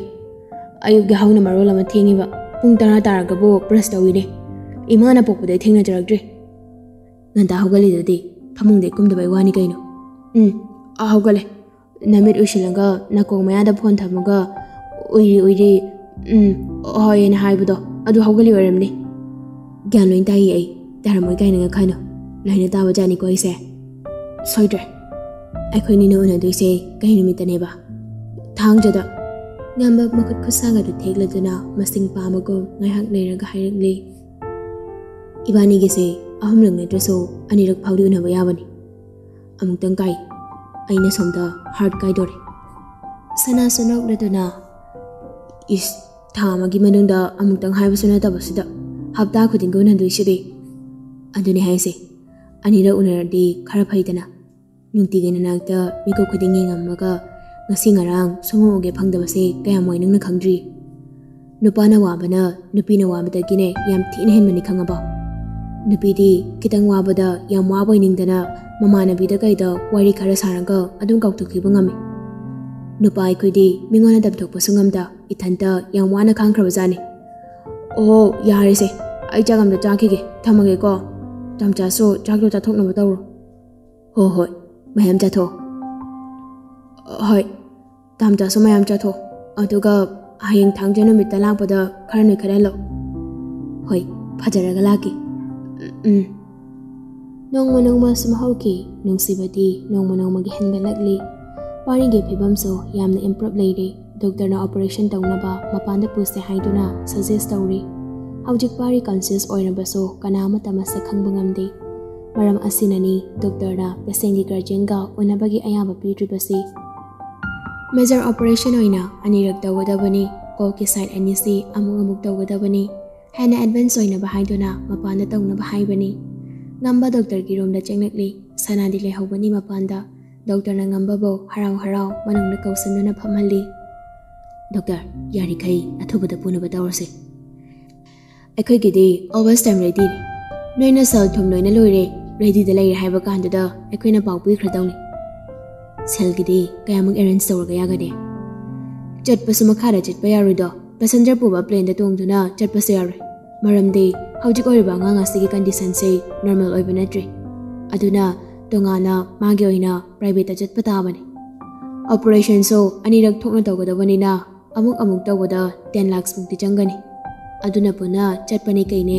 "ꯑꯌꯨꯛ ꯌꯥꯍꯧꯅ ꯃꯔꯣꯜ ꯑꯃ ꯊꯦꯡꯉꯤꯕ, ꯄꯨꯡ ꯇꯔꯥ ꯇꯥꯔꯒꯕꯨ ꯕ꯭ꯔꯁ ꯇꯧꯏꯅꯦ꯫ ꯏꯃꯥꯅ ꯄꯣꯛꯄꯗꯩ ꯊꯦꯡꯅꯖꯔꯛꯇ꯭ꯔꯤ꯫" "ꯉꯟꯇꯥ ꯍꯧꯒꯠꯂꯤꯗꯨꯗꯤ, ꯐꯃꯨꯡꯗꯩ ꯀꯨꯝꯗꯕꯩ ꯋꯥꯅꯤ ꯀꯩꯅꯣ꯫" "ꯎꯝ, ꯑꯥ, ꯍꯧꯒꯠꯂꯦ꯫ ꯅꯃꯤꯠ ꯎꯏꯁꯤꯜꯂꯒ ꯅꯥꯀꯣꯡ ꯃꯌꯥꯗ ꯐꯣꯟ ꯊꯝꯃꯒ ꯎꯏꯔꯤ ꯎꯏꯔꯤ, ꯎꯝ, ꯍꯣꯏ" ꯍꯥꯏꯅ ꯍꯥꯏꯕꯗꯣ, ꯑꯗꯨ ꯍꯧꯒꯠꯂꯤ ꯑꯣꯏꯔꯝꯅꯤ꯫ ꯒ꯭ꯌꯥꯟ ꯂꯣꯏ ꯇꯥꯏꯌꯦ ꯑꯩ, ꯇꯥꯔꯝꯃꯣꯏ ꯀꯥꯏꯅꯒ ꯈꯟꯅꯨ꯫ ꯂꯣꯏꯅ ꯇꯥꯕ ꯖꯥꯠꯅꯤꯀꯣ ꯑꯩꯁꯦ꯫ ꯁꯣꯏꯗ꯭ꯔꯦ꯫ ꯑꯩꯈꯣꯏꯅꯤꯅ ꯎꯅꯗꯣꯏꯁꯦ ꯀꯩ ꯅꯨꯃꯤꯠꯇꯅꯦꯕ? ꯊꯥꯡꯖꯗ꯫ ꯉꯝꯕ ꯃꯈꯨꯠ ꯈꯨꯠꯁꯥꯒꯗꯨ ꯊꯦꯛꯂꯗꯨꯅ ꯃꯁꯤꯡ ꯄꯥꯃꯒꯨꯝ ꯉꯥꯏꯍꯥꯛ ꯂꯩꯔꯒ ꯍꯥꯏꯔꯛꯂꯤ, "ꯏꯕꯥꯅꯤꯒꯤꯁꯦ ꯑꯍꯨꯝꯂꯛ ꯅꯠꯇ꯭ꯔꯁꯨ ꯑꯅꯤꯔꯛ ꯐꯥꯎꯗꯤ ꯎꯅꯕ ꯌꯥꯕꯅꯤ꯫ ꯑꯃꯨꯛꯇꯪ ꯀꯥꯏ, ꯑꯩꯅ ꯁꯣꯝꯗ ꯍꯥꯔꯠ ꯀꯥꯏꯗꯣꯔꯦ꯫" ꯁꯅꯥꯁꯨ ꯅꯣꯛꯂꯗꯨꯅ, "ꯏꯁ, ꯊꯥ ꯑꯃꯒꯤ ꯃꯅꯨꯡꯗ ꯑꯃꯨꯛꯇꯪ ꯍꯥꯏꯕꯁꯨ ꯅꯠꯇꯕꯁꯤꯗ, ꯍꯞꯇꯥ ꯈꯨꯗꯤꯡꯒꯤ ꯎꯅꯗꯣꯏꯁꯤꯗꯤ?" "ꯑꯗꯨꯅꯤ ꯍꯥꯏꯁꯦ, ꯑꯅꯤꯔꯛ ꯎꯅꯔꯗꯤ ꯈꯔ ꯐꯩꯗꯅ꯫ ꯅꯨꯡꯇꯤꯒꯤ ꯅꯅꯥꯛꯇ ꯃꯤꯀꯨꯞ ꯈꯨꯗꯤꯡ ꯌꯦꯡꯉꯝꯃꯒ ꯉꯁꯤ ꯉꯔꯥꯡ ꯁꯨꯡꯎ ꯎꯒꯦ ꯐꯪꯗꯕꯁꯦ ꯀꯌꯥꯝ ꯋꯥꯏ ꯅꯪꯅ ꯈꯪꯗ꯭ꯔꯤ꯫ ꯅꯨꯄꯥꯅ ꯋꯥꯕꯅ ꯅꯨꯄꯤꯅ ꯋꯥꯕꯗꯒꯤꯅꯦ ꯌꯥꯝ ꯊꯤꯅ ꯍꯦꯟꯕꯅꯤ, ꯈꯪꯉꯕ? ꯅꯨꯄꯤꯗꯤ ꯈꯤꯇꯪ ꯋꯥꯕꯗ ꯌꯥꯝ ꯋꯥꯕ ꯑꯣꯏꯅꯤꯡꯗꯅ ꯃꯃꯥꯟꯅꯕꯤꯗ ꯀꯩꯗ ꯋꯥꯔꯤ ꯈꯔ ꯁꯥꯔꯒ ꯑꯗꯨꯝ ꯀꯥꯎꯊꯣꯛꯈꯤꯕ ꯉꯝꯃꯤ꯫ ꯅꯨꯄꯥ ꯑꯩꯈꯣꯏꯗꯤ ꯃꯤꯉꯣꯟꯗ ꯇꯝꯊꯣꯛꯄꯁꯨ ꯉꯝꯗ ꯏꯊꯟꯇ ꯌꯥꯝ ꯋꯥꯅ ꯈꯥꯡꯈ꯭ꯔꯕꯖꯥꯠꯅꯤ꯫ ꯑꯣꯍꯣ, ꯌꯥꯔꯦꯁꯦ, ꯑꯩ ꯆꯥꯛ ꯑꯝꯇ ꯆꯥꯈꯤꯒꯦ, ꯊꯝꯃꯒꯦꯀꯣ꯫ ꯇꯥꯝꯆꯥꯁꯨ ꯆꯥꯛꯇꯣ ꯆꯥꯊꯣꯛꯅꯕ ꯇꯧꯔꯣ꯫ ꯍꯣ ꯍꯣꯏ, ꯃꯌꯥꯝ ꯆꯥꯊꯣꯛꯑꯣ꯫ ꯍꯣꯏ, ꯇꯥꯝꯆꯥꯁꯨ ꯃꯌꯥꯝ ꯆꯥꯊꯣꯛꯑꯣ꯫ ꯑꯗꯨꯒ ꯍꯌꯦꯡ ꯊꯥꯡꯖ ꯅꯨꯃꯤꯠꯇ ꯂꯥꯛꯄꯗ ꯈꯔ ꯅꯣꯏꯈꯠꯍꯜꯂꯣ꯫ ꯍꯣꯏ, ꯐꯖꯔꯒ ꯂꯥꯛꯀꯦ꯫ ꯎꯝ, ꯎꯝ꯫ ꯅꯣꯡꯃ ꯅꯣꯡꯃ ꯁꯨꯝ ꯍꯧꯈꯤ꯫ ꯅꯨꯡꯁꯤꯕꯗꯤ ꯅꯣꯡꯃ ꯅꯣꯡꯃꯒꯤ ꯍꯦꯟꯒꯠꯂꯛꯂꯤ꯫ ꯄꯥꯔꯤꯒꯤ ꯐꯤꯕꯝꯁꯨ ꯌꯥꯝꯅ ꯏꯝꯄ꯭ꯔꯨꯞ ꯂꯩꯔꯦ꯫ ꯗꯣꯛꯇꯔꯅ ꯑꯣꯄꯔꯦꯁꯟ ꯇꯧꯅꯕ ꯃꯄꯥꯟꯗ ꯄꯨꯁꯦ ꯍꯥꯏꯗꯨꯅ ꯁꯖꯦꯁ ꯇꯧꯔꯤ꯫ ꯍꯧꯖꯤꯛ ꯄꯥꯔꯤ ꯀꯟꯁꯤꯌꯁ ꯑꯣꯏꯔꯕꯁꯨ ꯀꯅꯥ ꯑꯃꯠꯇ ꯃꯁꯛ ꯈꯪꯕ ꯉꯝꯗꯦ꯫ ꯃꯔꯝ ꯑꯁꯤꯅꯅꯤ ꯗꯣꯛꯇꯔꯅ ꯄꯦꯁꯦꯟꯒꯤ ꯒꯥꯔꯖꯤꯌꯟꯒ ꯎꯅꯕꯒꯤ ꯑꯌꯥꯕ ꯄꯤꯗ꯭ꯔꯤꯕꯁꯤ꯫ ꯃꯦꯖꯔ ꯑꯣꯄꯔꯦꯁꯟ ꯑꯣꯏꯅ ꯑꯅꯤꯔꯛ ꯇꯧꯒꯗꯕꯅꯤ꯫ ꯀꯣꯛꯀꯤ ꯁꯥꯏꯠ ꯑꯅꯤꯁꯤ ꯑꯃꯨꯛ ꯑꯃꯨꯛ ꯇꯧꯒꯗꯕꯅꯤ꯫ ꯍꯦꯟꯅ ꯑꯦꯗꯚꯥꯟꯁ ꯑꯣꯏꯅꯕ ꯍꯥꯏꯗꯨꯅ ꯃꯄꯥꯟꯗ ꯇꯧꯅꯕ ꯍꯥꯏꯕꯅꯤ꯫ ꯉꯝꯕ ꯗꯣꯛꯇꯔꯒꯤ ꯔꯨꯝꯗ ꯆꯪꯂꯛꯂꯤ꯫ ꯁꯅꯥꯗꯤ ꯂꯩꯍꯧꯕꯅꯤ ꯃꯄꯥꯟꯗ꯫ ꯗꯣꯛꯇꯔꯅ ꯉꯝꯕꯕꯨ ꯍꯔꯥꯎ ꯍꯔꯥꯎ ꯃꯅꯨꯡꯗ ꯀꯧꯁꯤꯟꯗꯨꯅ ꯐꯝꯍꯜꯂꯤ꯫ "ꯗꯣꯛꯇꯔ, ꯌꯥꯔꯤꯈꯩ ꯑꯊꯨꯕꯗ ꯄꯨꯅꯕ ꯇꯧꯔꯁꯤ꯫ ꯑꯩꯈꯣꯏꯒꯤꯗꯤ ꯑꯣꯚꯔ ꯇꯥꯏꯝ ꯔꯦꯗꯤꯅꯤ꯫ ꯅꯣꯏꯅ ꯁꯦꯜ ꯊꯨꯝ ꯂꯣꯏꯅ ꯂꯣꯏꯔꯦ, ꯔꯦꯗꯤꯗ ꯂꯩꯔꯦ ꯍꯥꯏꯕ ꯀꯥꯟꯗꯨꯗ ꯑꯩꯈꯣꯏꯅ ꯄꯥꯎ ꯄꯤꯈ꯭ꯔꯗꯧꯅꯤ꯫" "ꯁꯦꯜꯒꯤꯗꯤ ꯀꯌꯥꯃꯨꯛ ꯑꯦꯔꯦꯟꯖ ꯇꯧꯔꯒ ꯌꯥꯒꯅꯤ?" "ꯆꯠꯄꯁꯨ ꯃꯈꯥꯗ ꯆꯠꯄ ꯌꯥꯔꯣꯏꯗꯣ, ꯄꯦꯁꯦꯟꯖꯔ ꯄꯨꯕ ꯄ꯭ꯂꯦꯟꯗ ꯇꯣꯡꯗꯨꯅ ꯆꯠꯄꯁꯨ ꯌꯥꯔꯣꯏ꯫ ꯃꯔꯝꯗꯤ ꯍꯧꯖꯤꯛ ꯑꯣꯏꯔꯤꯕ ꯑꯉꯥꯡ ꯑꯁꯤꯒꯤ ꯀꯟꯗꯤꯁꯟꯁꯦ ꯅꯣꯔꯃꯦꯜ ꯑꯣꯏꯕ ꯅꯠꯇ꯭ꯔꯤ꯫ ꯑꯗꯨꯅ ꯇꯣꯉꯥꯟꯅ ꯃꯥꯒꯤ ꯑꯣꯏꯅ ꯄ꯭ꯔꯥꯏꯚꯦꯠꯇ ꯆꯠꯄ ꯇꯥꯕꯅꯤ꯫ ꯑꯣꯄꯔꯦꯁꯟꯁꯨ ꯑꯅꯤꯔꯛ ꯊꯣꯛꯅ ꯇꯧꯒꯗꯕꯅꯤꯅ ꯑꯃꯨꯛ ꯑꯃꯨꯛ ꯇꯧꯕꯗ ꯇꯦꯟ ꯂꯥꯛꯁ ꯃꯨꯛꯇꯤ ꯆꯪꯒꯅꯤ꯫ ꯑꯗꯨꯅ ꯄꯨꯟꯅ ꯆꯠꯄꯅꯦ ꯀꯩꯅꯦ,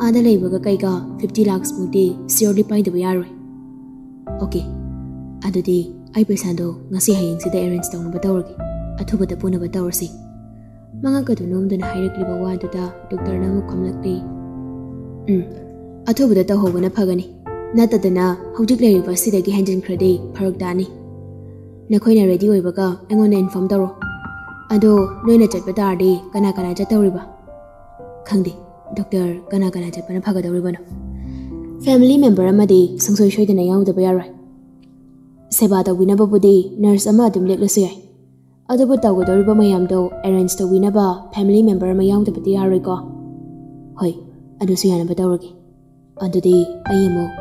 ꯑꯥꯗ ꯂꯩꯕꯒ ꯀꯩꯒ ꯐꯤꯐꯇꯤ ꯂꯥꯛꯁ ꯃꯨꯛꯇꯤ ꯁꯤꯌꯣꯔꯂꯤ ꯄꯥꯏꯗꯕ ꯌꯥꯔꯣꯏ꯫" ꯑꯣꯀꯦ, ꯑꯗꯨꯗꯤ ꯑꯩ ꯄꯩꯁꯥꯗꯣ ꯉꯁꯤ ꯍꯌꯦꯡꯁꯤꯗ ꯑꯦꯔꯦꯟꯖ ꯇꯧꯅꯕ ꯇꯧꯔꯒꯦ꯫ ꯑꯊꯨꯕꯗ ꯄꯨꯅꯕ ꯇꯧꯔꯁꯤ꯫ ꯃꯉꯛ ꯑꯗꯨ ꯅꯣꯝꯗꯨꯅ ꯍꯥꯏꯔꯛꯂꯤꯕ ꯋꯥꯗꯨꯗ ꯗꯣꯛꯇꯔꯅ ꯑꯃꯨꯛ ꯈꯨꯝꯂꯛꯂꯤ, "ꯎꯝ, ꯑꯊꯨꯕꯗ ꯇꯧꯍꯧꯕꯅ ꯐꯒꯅꯤ꯫ ꯅꯠꯇꯗꯅ ꯍꯧꯖꯤꯛ ꯂꯩꯔꯤꯕ ꯑꯁꯤꯗꯒꯤ ꯍꯦꯟꯖꯤꯟꯈ꯭ꯔꯗꯤ ꯐꯔꯛ ꯇꯥꯅꯤ꯫ ꯅꯈꯣꯏꯅ ꯔꯦꯗꯤ ꯑꯣꯏꯕꯒ ꯑꯩꯉꯣꯟꯗ ꯏꯟꯐꯣꯔꯝ ꯇꯧꯔꯣ꯫ ꯑꯗꯣ ꯅꯣꯏꯅ ꯆꯠꯄ ꯇꯥꯔꯗꯤ ꯀꯅꯥ ꯀꯅꯥ ꯆꯠꯇꯧꯔꯤꯕ?" "ꯈꯪꯗꯦ ꯗꯣꯛꯇꯔ, ꯀꯅꯥ ꯀꯅꯥ ꯆꯠꯄꯅ ꯐꯒꯗꯧꯔꯤꯕꯅꯣ?" "ꯐꯦꯃꯤꯂꯤ ꯃꯦꯝꯕꯔ ꯑꯃꯗꯤ ꯁꯨꯡꯁꯣꯏ ꯁꯣꯏꯗꯅ ꯌꯥꯎꯗꯕ ꯌꯥꯔꯣꯏ꯫ ꯁꯦꯕꯥ ꯇꯧꯕꯤꯅꯕꯕꯨꯗꯤ ꯅꯔꯁ ꯑꯃ ꯑꯗꯨꯝ ꯂꯦꯛꯂꯁꯨ ꯌꯥꯏ꯫ ꯑꯗꯨꯕꯨ ꯇꯧꯒꯗꯧꯔꯤꯕ ꯃꯌꯥꯝꯗꯣ ꯑꯦꯔꯦꯟꯖ ꯇꯧꯕꯤꯅꯕ ꯐꯦꯃꯤꯂꯤ ꯃꯦꯝꯕꯔ ꯑꯃ ꯌꯥꯎꯗꯕꯗꯤ ꯌꯥꯔꯣꯏꯀꯣ?" "ꯍꯣꯏ, ꯑꯗꯨꯁꯨ ꯌꯥꯅꯕ ꯇꯧꯔꯒꯦ꯫ ꯑꯗꯨꯗꯤ ꯑꯩ ꯑꯃꯨꯛ..."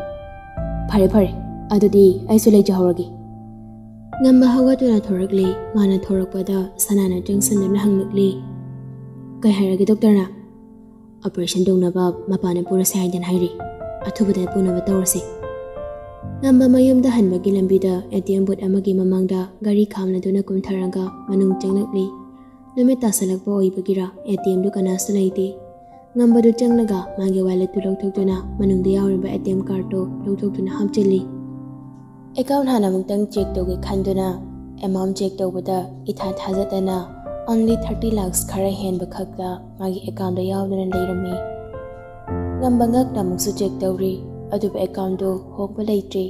"ꯐꯔꯦ ꯐꯔꯦ, ꯑꯗꯨꯗꯤ ꯑꯩꯁꯨ ꯂꯩꯖꯍꯧꯔꯒꯦ꯫" ꯉꯝꯕ ꯍꯧꯒꯠꯇꯨꯅ ꯊꯣꯔꯛꯂꯦ꯫ ꯃꯥꯅ ꯊꯣꯔꯛꯄꯗ ꯁꯅꯥꯅ ꯆꯪꯁꯤꯟꯗꯨꯅ ꯍꯪꯂꯛꯂꯦ, "ꯀꯩ ꯍꯥꯏꯔꯒꯦ ꯗꯣꯛꯇꯔꯅ?" "ꯑꯣꯄꯔꯦꯁꯟ ꯇꯧꯅꯕ ꯃꯄꯥꯅ ꯄꯨꯔꯁꯦ ꯍꯥꯏꯗꯅ ꯍꯥꯏꯔꯤ꯫ ꯑꯊꯨꯕꯗ ꯄꯨꯅꯕ ꯇꯧꯔꯁꯤ꯫" ꯉꯝꯕ ꯃꯌꯨꯝꯗ ꯍꯟꯕꯒꯤ ꯂꯝꯕꯤꯗ ꯑꯦ ꯇꯤ ꯑꯦꯝ ꯕꯨꯠ ꯑꯃꯒꯤ ꯃꯃꯥꯡꯗ ꯒꯥꯔꯤ ꯈꯥꯝꯂꯗꯨꯅ ꯀꯨꯝꯊꯔꯒ ꯃꯅꯨꯡ ꯆꯪꯂꯛꯂꯤ꯫ ꯅꯨꯃꯤꯠ ꯇꯥꯁꯜꯂꯛꯄ ꯑꯣꯏꯕꯒꯤꯔ ꯑꯦ ꯇꯤ ꯑꯦꯝꯗꯨ ꯀꯅꯥꯁꯨ ꯂꯩꯇꯦ꯫ ꯉꯝꯕꯗꯨ ꯆꯪꯂꯒ ꯃꯥꯒꯤ ꯋꯥꯂꯦꯠꯇꯨ ꯂꯧꯊꯣꯛꯇꯨꯅ ꯃꯅꯨꯡꯗ ꯌꯥꯎꯔꯤꯕ ꯑꯦ ꯇꯤ ꯑꯦꯝ ꯀꯥꯔꯠꯇꯨ ꯂꯧꯊꯣꯛꯇꯨꯅ ꯍꯥꯞꯆꯤꯜꯂꯤ꯫ ꯑꯦꯀꯥꯎꯟ ꯍꯥꯟꯅ ꯑꯃꯨꯛꯇꯪ ꯆꯦꯛ ꯇꯧꯒꯦ ꯈꯟꯗꯨꯅ ꯑꯦꯃꯥꯎꯟ ꯆꯦꯛ ꯇꯧꯕꯗ ꯏꯊꯥ ꯊꯥꯖꯗꯅ only thirty lakhs ꯈꯔ ꯍꯦꯟꯕ ꯈꯛꯇ ꯃꯥꯒꯤ ꯑꯦꯀꯥꯎꯟꯗ ꯌꯥꯎꯗꯨꯅ ꯂꯩꯔꯝꯃꯤ꯫ ꯉꯝꯕ ꯉꯛꯅ ꯑꯃꯨꯛꯁꯨ ꯆꯦꯛ ꯇꯧꯔꯤ, ꯑꯗꯨꯕꯨ ꯑꯦꯀꯥꯎꯟꯗꯨ ꯍꯣꯡꯕ ꯂꯩꯇ꯭ꯔꯤ꯫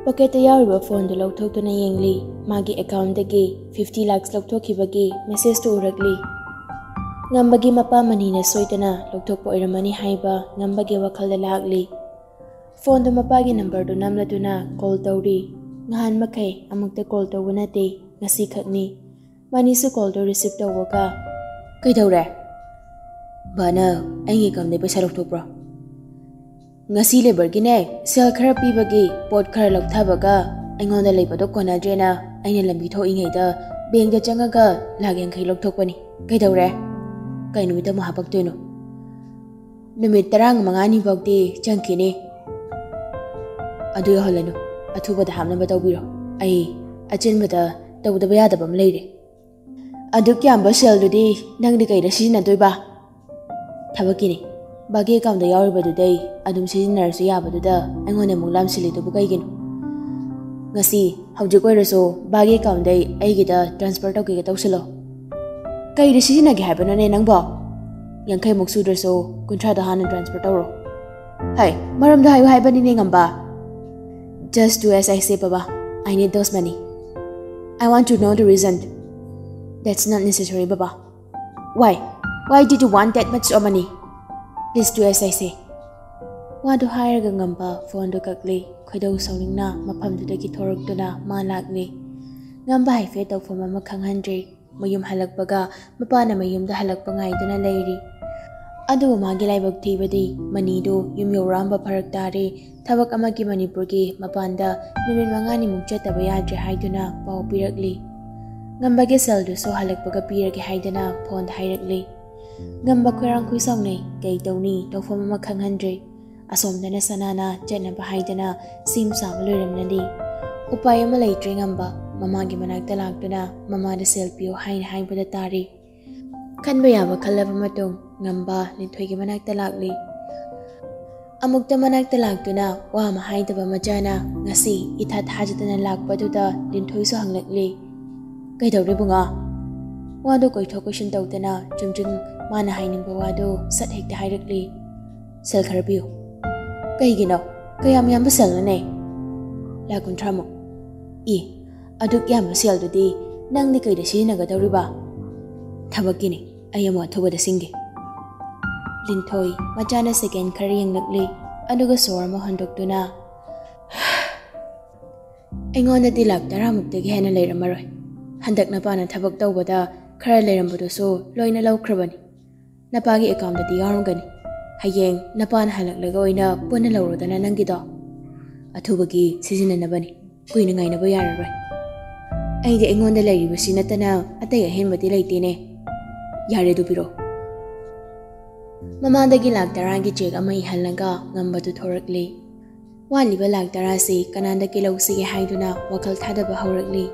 ꯄꯣꯀꯦꯠꯇ ꯌꯥꯎꯔꯤꯕ ꯐꯣꯟꯗꯨ ꯂꯧꯊꯣꯛꯇꯨꯅ ꯌꯦꯡꯂꯤ꯫ ꯃꯥꯒꯤ ꯑꯦꯀꯥꯎꯟꯗꯒꯤ fifty lakhs ꯂꯧꯊꯣꯛꯈꯤꯕꯒꯤ ꯃꯦꯁꯦꯖꯇꯨ ꯎꯔꯛꯂꯤ꯫ ꯉꯝꯕꯒꯤ ꯃꯄꯥ ꯃꯅꯤꯅ ꯁꯣꯏꯗꯅ ꯂꯧꯊꯣꯛꯄ ꯑꯣꯏꯔꯝꯃꯅꯤ ꯍꯥꯏꯕ ꯉꯝꯕꯒꯤ ꯋꯥꯈꯜꯗ ꯂꯥꯛꯂꯤ꯫ ꯐꯣꯟꯗꯨ ꯃꯄꯥꯒꯤ ꯅꯝꯕꯔꯗꯨ ꯅꯝꯂꯗꯨꯅ ꯀꯣꯜ ꯇꯧꯔꯤ꯫ ꯅꯍꯥꯟ ꯃꯈꯩ ꯑꯃꯨꯛꯇ ꯀꯣꯜ ꯇꯧꯕ ꯅꯠꯇꯦ, ꯉꯁꯤ ꯈꯛꯅꯤ꯫ ꯃꯅꯤꯁꯨ ꯀꯣꯜꯗꯨ ꯔꯤꯁꯤꯞ ꯇꯧꯕꯒ, "ꯀꯩꯗꯧꯔꯦ? ꯕꯥꯅ ꯑꯩꯒꯤ ꯑꯦꯀꯥꯎꯟꯗꯩ ꯄꯩꯁꯥ ꯂꯧꯊꯣꯛꯄ꯭ꯔꯣ?" "ꯉꯁꯤ ꯂꯦꯕꯔꯒꯤꯅꯦ, ꯁꯦꯜ ꯈꯔ ꯄꯤꯕꯒꯤ ꯄꯣꯠ ꯈꯔ ꯂꯧꯊꯕꯒ ꯑꯩꯉꯣꯟꯗ ꯂꯩꯕꯗꯣ ꯀꯣꯟꯅꯗ꯭ꯔꯦꯅ ꯑꯩꯅ ꯂꯝꯕꯤ ꯊꯣꯛꯏꯉꯩꯗ ꯕꯦꯡꯗ ꯆꯪꯉꯒ ꯂꯥꯛ ꯌꯥꯡꯈꯩ ꯂꯧꯊꯣꯛꯄꯅꯤ꯫ ꯀꯩꯗꯧꯔꯦ? ꯀꯩ ꯅꯨꯃꯤꯠꯇ ꯑꯃꯨꯛ ꯍꯥꯄꯛꯇꯣꯏꯅꯣ?" "ꯅꯨꯃꯤꯠ ꯇꯔꯥꯃꯉꯥꯅꯤ ꯐꯥꯎꯗꯤ ꯆꯪꯈꯤꯅꯤ꯫" "ꯑꯗꯨ ꯌꯧꯍꯜꯂꯅꯨ, ꯑꯊꯨꯕꯗ ꯍꯥꯞꯅꯕ ꯇꯧꯕꯤꯔꯣ꯫ ꯑꯩ ꯑꯆꯤꯟꯕꯗ ꯇꯧꯗꯕ ꯌꯥꯗꯕ ꯑꯃ ꯂꯩꯔꯦ꯫" "ꯑꯗꯨꯛ ꯌꯥꯝꯕ ꯁꯦꯜꯗꯨꯗꯤ ꯅꯪꯗꯤ ꯀꯩꯗ ꯁꯤꯖꯤꯟꯅꯗꯣꯏꯕ?" "ꯊꯕꯛꯀꯤꯅꯤ꯫ ꯕꯥꯒꯤ ꯑꯦꯀꯥꯎꯟꯗ ꯌꯥꯎꯔꯤꯕꯗꯨꯗꯩ ꯑꯗꯨꯝ ꯁꯤꯖꯤꯟꯅꯔꯁꯨ ꯌꯥꯕꯗꯨꯗ ꯑꯩꯉꯣꯟꯗ ꯑꯃꯨꯛ ꯂꯥꯝꯁꯤꯜꯂꯤꯗꯨꯕꯨ ꯀꯩꯒꯤꯅꯣ?" ꯉꯁꯤ, ꯍꯧꯖꯤꯛ ꯑꯣꯏꯔꯁꯨ ꯕꯥꯒꯤ ꯑꯦꯀꯥꯎꯟꯗꯩ ꯑꯩꯒꯤꯗ ꯇ꯭ꯔꯥꯟꯁꯐꯔ ꯇꯧꯒꯦꯒ ꯇꯧꯁꯤꯜꯂꯣ꯫ ꯀꯩꯗ ꯁꯤꯖꯤꯟꯅꯒꯦ ꯍꯥꯏꯕꯅꯣꯅꯦ ꯅꯪꯕꯣ? ꯌꯥꯡꯈꯩꯃꯨꯛ ꯁꯨꯗ꯭ꯔꯁꯨ ꯀꯨꯟꯊ꯭ꯔꯥꯗꯣ ꯍꯥꯟꯅ ꯇ꯭ꯔꯥꯟꯁꯐꯔ ꯇꯧꯔꯣ꯫ ꯍꯩ, ꯃꯔꯝꯗꯣ ꯍꯥꯏꯌꯨ ꯍꯥꯏꯕꯅꯤꯅꯦ ꯉꯝꯕ꯫ Just do as I say, Baba. I need those money. I want to know the reason. That's not necessary, Baba. Why? Why did you want that much of money? Please do as I say. ꯋꯥꯗꯨ ꯍꯥꯏꯔꯒ ꯉꯝꯕ ꯐꯣꯟꯗꯨ ꯀꯛꯂꯤ꯫ ꯈꯣꯏꯗꯧ ꯁꯥꯎꯅꯤꯡꯅ ꯃꯐꯝꯗꯨꯗꯒꯤ ꯊꯣꯔꯛꯇꯨꯅ ꯃꯥ ꯂꯥꯛꯂꯤ꯫ ꯉꯝꯕ ꯍꯥꯏꯐꯦꯠ ꯇꯧꯐꯝ ꯑꯃ ꯈꯪꯍꯟꯗ꯭ꯔꯤ꯫ ꯃꯌꯨꯝ ꯍꯜꯂꯛꯄꯒ ꯃꯄꯥꯅ ꯃꯌꯨꯝꯗ ꯍꯜꯂꯛꯄ ꯉꯥꯏꯗꯨꯅ ꯂꯩꯔꯤ꯫ ꯑꯗꯨꯕꯨ ꯃꯥꯒꯤ ꯂꯥꯏꯕꯛ ꯊꯤꯕꯗꯤ ꯃꯅꯤꯗꯨ ꯌꯨꯝ ꯌꯧꯔꯛꯑꯝꯕ ꯐꯔꯛ ꯇꯥꯔꯦ꯫ ꯊꯕꯛ ꯑꯃꯒꯤ ꯃꯅꯤꯄꯨꯔꯒꯤ ꯃꯄꯥꯟꯗ ꯅꯨꯃꯤꯠ ꯃꯉꯥꯅꯤꯃꯨꯛ ꯆꯠꯇꯕ ꯌꯥꯗ꯭ꯔꯦ ꯍꯥꯏꯗꯨꯅ ꯄꯥꯎ ꯄꯤꯔꯛꯂꯤ꯫ ꯉꯝꯕꯒꯤ ꯁꯦꯜꯗꯨꯁꯨ ꯍꯜꯂꯛꯄꯒ ꯄꯤꯔꯒꯦ ꯍꯥꯏꯗꯅ ꯐꯣꯟꯗ ꯍꯥꯏꯔꯛꯂꯤ꯫ ꯉꯝꯕ ꯈꯣꯏꯔꯥꯡ ꯈꯣꯏꯁꯥꯎꯅꯩ꯫ ꯀꯩ ꯇꯧꯅꯤ? ꯇꯧꯐꯝ ꯑꯃ ꯈꯪꯍꯟꯗ꯭ꯔꯦ꯫ ꯑꯁꯣꯝꯗꯅ ꯁꯅꯥꯅ ꯆꯠꯅꯕ ꯍꯥꯏꯗꯅ ꯁꯦꯝ ꯁꯥꯕ ꯂꯣꯏꯔꯝꯂꯅꯤ꯫ ꯎꯄꯥꯏ ꯑꯃ ꯂꯩꯇ꯭ꯔꯦ ꯉꯝꯕ꯫ ꯃꯃꯥꯒꯤ ꯃꯅꯥꯛꯇ ꯂꯥꯛꯇꯨꯅ ꯃꯃꯥꯗ ꯁꯦꯜ ꯄꯤꯌꯨ ꯍꯥꯏꯅ ꯍꯥꯏꯕꯗ ꯇꯥꯔꯤ꯫ ꯈꯟꯕ ꯌꯥꯕ ꯈꯜꯂꯕ ꯃꯇꯨꯡ ꯉꯝꯕ ꯂꯤꯟꯊꯣꯏꯒꯤ ꯃꯅꯥꯛꯇ ꯂꯥꯛꯂꯤ꯫ ꯑꯃꯨꯛꯇ ꯃꯅꯥꯛꯇ ꯂꯥꯛꯇꯨꯅ ꯋꯥ ꯑꯃ ꯍꯥꯏꯗꯕ ꯃꯆꯥꯅ ꯉꯁꯤ ꯏꯊꯥ ꯊꯥꯖꯗꯅ ꯂꯥꯛꯄꯗꯨꯗ ꯂꯤꯟꯊꯣꯏꯁꯨ ꯍꯪꯂꯛꯂꯤ, "ꯀꯩꯗꯧꯔꯦ ꯕꯨꯡꯉꯣ?" ꯋꯥꯗꯨ ꯀꯣꯏꯊꯣꯛ ꯀꯣꯏꯁꯤꯟ ꯇꯧꯗꯅ ꯆꯨꯝꯗ꯭ꯔꯤꯡ ꯃꯥꯅ ꯍꯥꯏꯅꯤꯡꯕ ꯋꯥꯗꯨ ꯁꯠ ꯍꯦꯛꯇ ꯍꯥꯏꯔꯛꯂꯤ꯫ "ꯁꯦꯜ ꯈꯔ ꯄꯤꯌꯨ"꯫ "ꯀꯩꯒꯤꯅꯣ? ꯀꯌꯥꯝ ꯌꯥꯝꯕ ꯁꯦꯜꯅꯣꯅꯦ?" "ꯂꯥꯛ ꯀꯨꯟꯊ꯭ꯔꯥꯃꯨꯛ"꯫ "ꯏ, ꯑꯗꯨꯛ ꯌꯥꯝꯕ ꯁꯦꯜꯗꯨꯗꯤ ꯅꯪꯗꯤ ꯀꯩꯗ ꯁꯤꯖꯤꯟꯅꯒꯗꯧꯔꯤꯕ?" "ꯊꯕꯛꯀꯤꯅꯤ, ꯑꯩ ꯑꯃꯨꯛ ꯑꯊꯨꯕꯗ ꯁꯤꯡꯒꯦ"꯫ ꯂꯤꯟꯊꯣꯏ ꯃꯆꯥꯅ ꯁꯦꯀꯦꯟ ꯈꯔ ꯌꯦꯡꯂꯛꯂꯤ, ꯑꯗꯨꯒ ꯁꯣꯔ ꯑꯃ ꯍꯣꯟꯗꯣꯛꯇꯨꯅ, "ꯑꯩꯉꯣꯟꯗꯗꯤ ꯂꯥꯛ ꯇꯔꯥꯃꯨꯛꯇꯒꯤ ꯍꯦꯟꯅ ꯂꯩꯔꯝꯃꯔꯣꯏ꯫ ꯍꯟꯗꯛ ꯅꯄꯥꯅ ꯊꯕꯛ ꯇꯧꯕꯗ ꯈꯔ ꯂꯩꯔꯝꯕꯗꯨꯁꯨ ꯂꯣꯏꯅ ꯂꯧꯈ꯭ꯔꯕꯅꯤ꯫ ꯅꯄꯥꯒꯤ ꯑꯦꯀꯥꯎꯟꯗꯗꯤ ꯌꯥꯎꯔꯝꯒꯅꯤ꯫ ꯍꯌꯦꯡ ꯅꯄꯥꯅ ꯍꯜꯂꯛꯂꯒ ꯑꯣꯏꯅ ꯄꯨꯟꯅ ꯂꯧꯔꯣꯗꯅ ꯅꯪꯒꯤꯗꯣ꯫ ꯑꯊꯨꯕꯒꯤ ꯁꯤꯖꯤꯟꯅꯅꯕꯅꯤ, ꯀꯨꯏꯅ ꯉꯥꯏꯅꯕ ꯌꯥꯔꯔꯣꯏ꯫ ꯑꯩꯗꯤ ꯑꯩꯉꯣꯟꯗ ꯂꯩꯔꯤꯕꯁꯤ ꯅꯠꯇꯅ ꯑꯇꯩ ꯑꯍꯦꯟꯕꯗꯤ ꯂꯩꯇꯦꯅꯦ꯫ ꯌꯥꯔꯦ, ꯑꯗꯨ ꯄꯤꯔꯛꯑꯣ"꯫ ꯃꯃꯥꯗꯒꯤ ꯂꯥꯛ ꯇꯔꯥꯒꯤ ꯆꯦꯛ ꯑꯃ ꯏꯍꯜꯂꯒ ꯉꯝꯕꯗꯨ ꯊꯣꯔꯛꯂꯤ꯫ ꯋꯥꯠꯂꯤꯕ ꯂꯥꯛ ꯇꯔꯥꯁꯤ ꯀꯅꯥꯗꯒꯤ ꯂꯧꯁꯤꯒꯦ ꯍꯥꯏꯗꯨꯅ ꯋꯥꯈꯜ ꯊꯥꯗꯕ ꯍꯧꯔꯛꯂꯤ꯫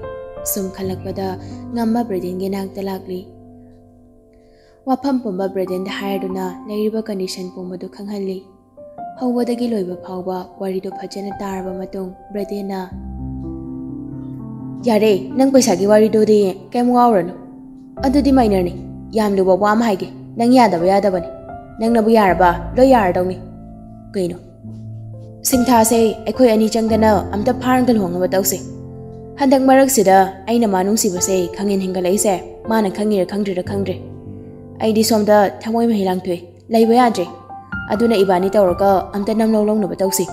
ꯁꯨꯝ ꯈꯜꯂꯛꯄꯗ ꯉꯝꯕ ꯕ꯭ꯔꯦꯗꯦꯟꯒꯤ ꯅꯥꯛꯇ ꯂꯥꯛꯂꯤ꯫ ꯋꯥꯐꯝ ꯄꯨꯝꯕ ꯕ꯭ꯔꯦꯗꯦꯟꯗ ꯍꯥꯏꯔꯗꯨꯅ ꯂꯩꯔꯤꯕ ꯀꯟꯗꯤꯁꯟ ꯄꯨꯝꯕꯗꯨ ꯈꯪꯍꯜꯂꯤ꯫ ꯍꯧꯕꯗꯒꯤ ꯂꯣꯏꯕ ꯐꯥꯎꯕ ꯋꯥꯔꯤꯗꯨ ꯐꯖꯅ ꯇꯥꯔꯕ ꯃꯇꯨꯡ ꯕ꯭ꯔꯦꯗꯦꯟꯅ, ꯌꯥꯔꯦ, ꯅꯪ ꯄꯩꯁꯥꯒꯤ ꯋꯥꯔꯤꯗꯨꯗꯤ ꯀꯩꯝ ꯋꯥꯎꯔꯅꯨ꯫ ꯑꯗꯨꯗꯤ ꯃꯥꯏꯅꯔꯅꯤ, ꯌꯥꯝ ꯂꯨꯕ ꯋꯥ ꯑꯃ ꯍꯥꯏꯒꯦ, ꯅꯪ ꯌꯥꯗꯕ ꯌꯥꯗꯕꯅꯤ꯫ ꯅꯪꯅꯕꯨ ꯌꯥꯔꯕ ꯂꯣꯏ ꯌꯥꯔꯗꯧꯅꯤ꯫ ꯀꯩꯅꯣ? ꯁꯤꯡꯊꯥꯁꯦ ꯑꯩꯈꯣꯏ ꯑꯅꯤ ꯆꯪꯗꯅ ꯑꯝꯇ ꯐꯥꯔꯒ ꯂꯨꯍꯣꯡꯅꯕ ꯇꯧꯁꯦ꯫ ꯍꯟꯗꯛ ꯃꯔꯛꯁꯤꯗ ꯑꯩꯅ ꯃꯥ ꯅꯨꯡꯁꯤꯕꯁꯦ ꯈꯪꯍꯦꯟ ꯍꯦꯟꯒꯠꯂꯛꯏꯁꯦ ꯃꯥꯅ ꯈꯪꯉꯤꯔ ꯈꯪꯗ꯭ꯔꯤꯔ ꯈꯪꯗ꯭ꯔꯦ꯫ ꯑꯩꯗꯤ ꯁꯣꯝꯗ ꯊꯃꯣꯏ ꯃꯍꯤ ꯂꯥꯡꯊꯣꯛꯏ, ꯂꯩꯕ ꯌꯥꯗ꯭ꯔꯦ꯫ ꯑꯗꯨꯅ ꯏꯕꯥꯅꯤ ꯇꯧꯔꯒ ꯑꯝꯇ ꯅꯝꯂꯧ ꯂꯧꯅꯕ ꯇꯧꯁꯤ꯫